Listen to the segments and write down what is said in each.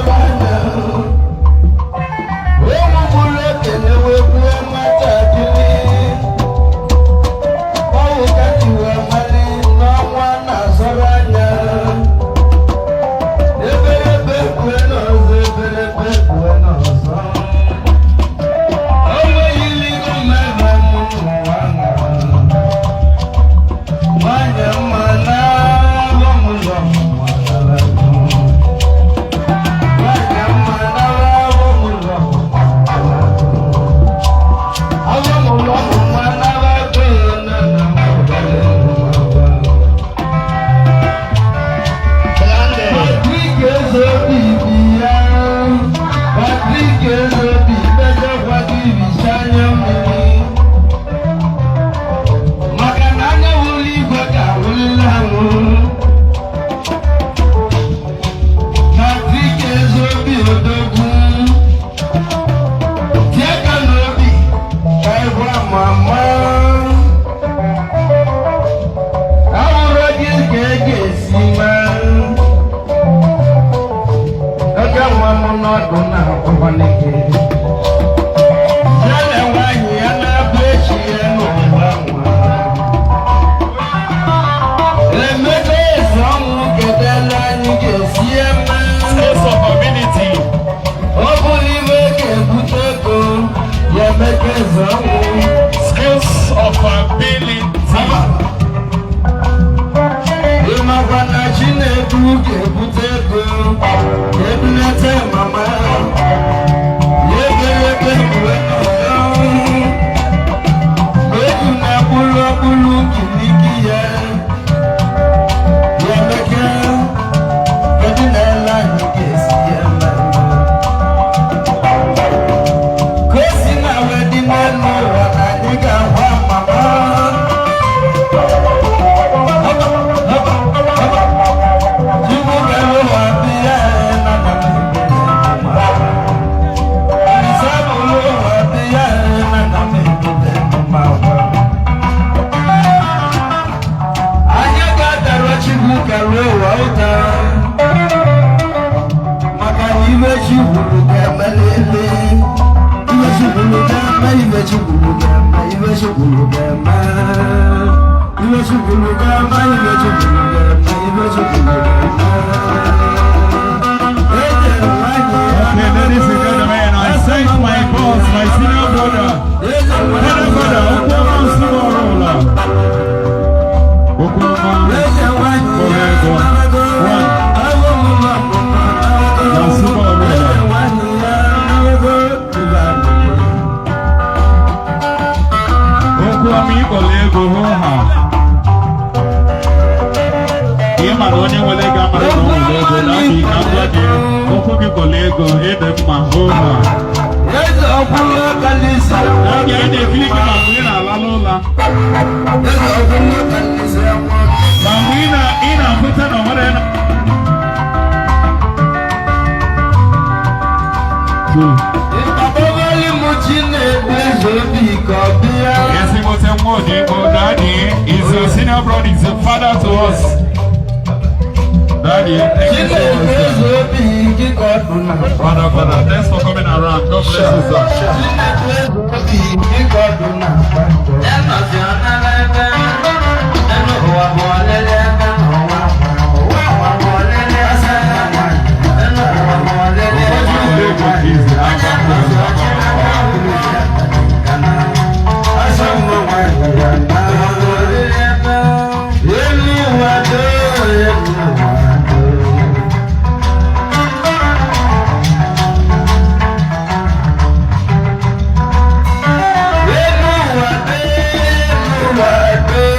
na-azọrọ anya. Ụmụ gburu okenye wee gbuo nwatakịrị. Ọwụ ka ji wee mali n'ọnwa na-azọrọ anya. Eberebe kwue n'ọzọ, eberebe kwue n'ọzọ. O nweghị iligo mmemme mụ n'ụwa nwa. Nwanyị mma na-alụ m ụlọ mma. Nwanyị mma na-alụ m ụlọ mma. Alụ m ụlọ mma na-alụ na na Patrick Ezeobi bi ya. Patrick Ezeobi mejọkwa gị richa anya mmiri. Maka na anya wụrụ igwe ga-awụlili anwụ. Patrick Ezeobi odogwu. Tie aka n'obi ka ị gwa mama. Awụrụ gị ka ị ga-esi mee. Oge nwa m n'ọdụ na-akwụkwọ gị. Ya na nwaanyị ya na-abụ echi ya n'ụwa nwa. Emeka eze ọnwụ kedela anyị ga-esi eme. Sense of ability. Ọ bụrụ iwe ga-ebute ego ya, Emeka eze ọnwụ. Skills of ability. Ịmakwa na Chinedu ga-ebute ego ebulete mama ya eberebe mgbe n'ọzọ. Eju na kpụrụ ọkpụrụ kiliki ya. Ya Emeka, kedu na ele anyị ga-esi eme? Ka o si na wee dị n'elu ụwa na anyị ga-agwa mama. Chukwu kere ụwa bịa na na Olise bụrụ ụwa bịa na na mma. Anyị ga-adara Chukwu kere ụwa ụta maka na iwe chi kwuru ga-emelele. Iwe chi kwuru ga-eme, iwe chi kwuru ga-eme, iwe chi kwuru ga-eme. Iwe chi kwuru ga-eme, iwe chi kwuru ga-eme, iwe chi kwuru ga-eme. Ejere nwanyị ya. Okay, ladies and gentlemen, I thank my boss, my senior brother, Father, Father, Okwama Osimorola. Okwama, Eze nwanyị ya. Orego, one, Osimorola. Eze nwanyị ya. Okwama ịkpọrọ ego hụ ha. Ị ma na onye nwere ego amaghị na o nwere ego na abụ ka m gwa gị, okwu gị kpọrọ ego ịdị mma hụ ha. Eze ọkwụrụ kalisi. N'oge anyị na-ekiri gị ma mgbe ị na-ala n'ụlọ, Eze ọkwụrụ kalisi. ma mgbe ị na-afụta na o nwere na Two. Ịkpọbali m Chinedu eze obi ka ọ bịa. Ezigbote nwa Odigbo, Daddy is your senior brother, is a father to us. Daddy, thank you so Chinedu much, sir. eze obi gị ka ọ dụ na. Father, Father, thanks for coming around. God bless you, sir. Chinedu eze obi gị ka ọ dụ na. Ẹnọsị ọnala ebe ẹnu ụwa bụ ọlele ebe n'ụwa ụwa ụwa bụ ọlele ebe ẹnu ụwa bụ ọlele ebe. Ego is Ẹnọsị ọchị asa mma nwanyị ya na elu ụwa doo, elu ụwa doo. Elu ụwa doo, elu ụwa doo.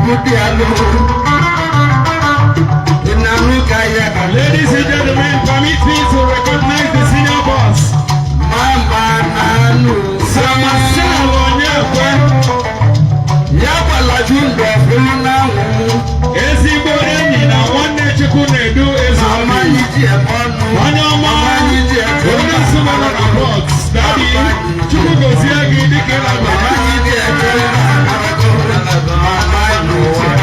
Chukwu dị alụ. Ị na-anụ ka ya ka Ladies and gentlemen, permit me to recognize the senior boss, mama na-anụ. Sir Marcel Onyekwe, Ya gbalaju ndụ ọfụlụ n'anwụ. Ezigbo enyi na nwanne Chukwu na-edu eze Mama obi. anyị ji eme ọnụ. Onye ọma, Mama anyị ji eme onye nsogbu nọ na box, Daddy, Chukwu gozie gị dịka ị Mama na-abata. anyị ji eme. Mama anyị ji eme.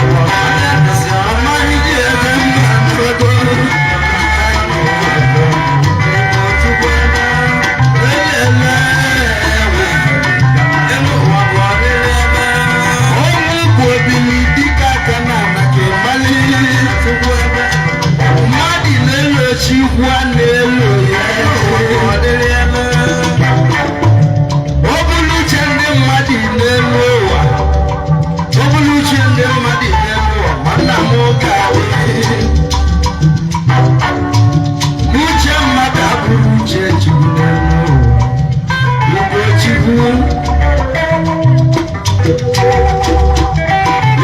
Mama anyị ji eme. Ọnwụ bụ obili dịka aka na ana ka ịmali. Mmadụ na-elo chi ikwu a na-elo ya. Ọ bụrụ uche ndị mmadụ n'elu ụwa, ọ bụrụ uche ndị mmadụ n'elu ụwa, ma nna m ga-adị. Uche mmadụ abụrụ uche Chukwu n'elu ụwa. Igbo Chukwu.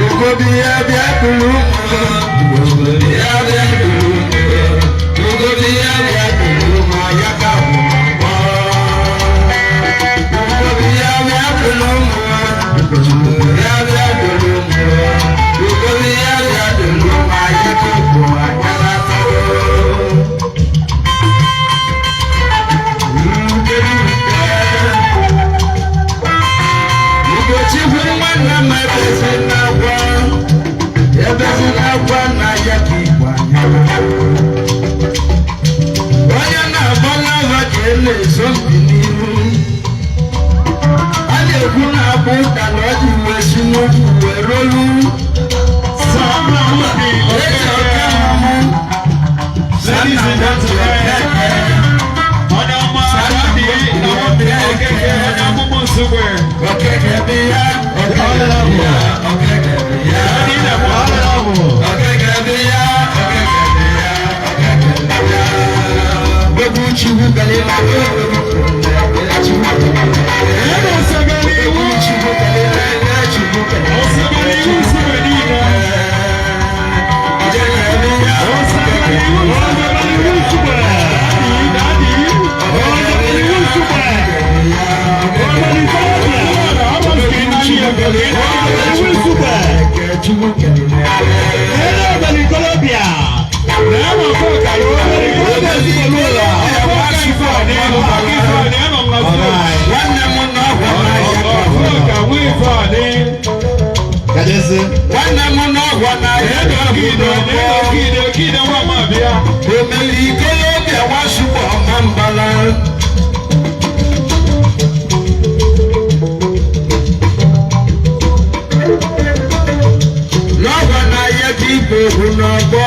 Igbo bịa bịa bụrụ m. Igbo bịa bịa bụrụ m. Igbo bịa bịa bụrụ m, ya ka bụ mbọ. Igbo bịa bịa bụrụ m. Igbo bịa bịa bụrụ m. Igbo bịa bịa bụrụ m, ya ka bụ anya na-atọ. Ugochukwu nwanne m ebezi n'akwa, ebezi n'akwa na ya ka igbo anya. Onye na-agba n'ava ka e na-ezo mpi n'ihu. A na-ekwu na-abụ ụka na ọ ji wee si n'ugwu wee rolu. Sir Nnamdi Eze Okeke, oke mmụọ. Ladies and gentlemen, onye ọma, Daddy Nnamdi Okeke, onye amụma Nsugbe. Okeke bịa, okeke bịa, okeke bịa. Daddy na-ekwu Okeke bịa, okeke bịa, okeke bịa. Gbogbo Chukwu galila, Chukwu Ebe osegara iwu, Chukwu galila, Chukwu galila. Osegara iwu Nsugbe niile. Osegara iwu, osegara iwu Nsugbe. Daddy, Daddy, osegara iwu Nsugbe. Chukwu galila. Nwanne m n'ọgwụ n'ahịa. Nwanne m n'ọgwụ n'ahịa. Omeli ikolobịa nwasugbo ọma mbala. N'ọgwụ n'ahịa ka igbo hụ n'ọgbọ.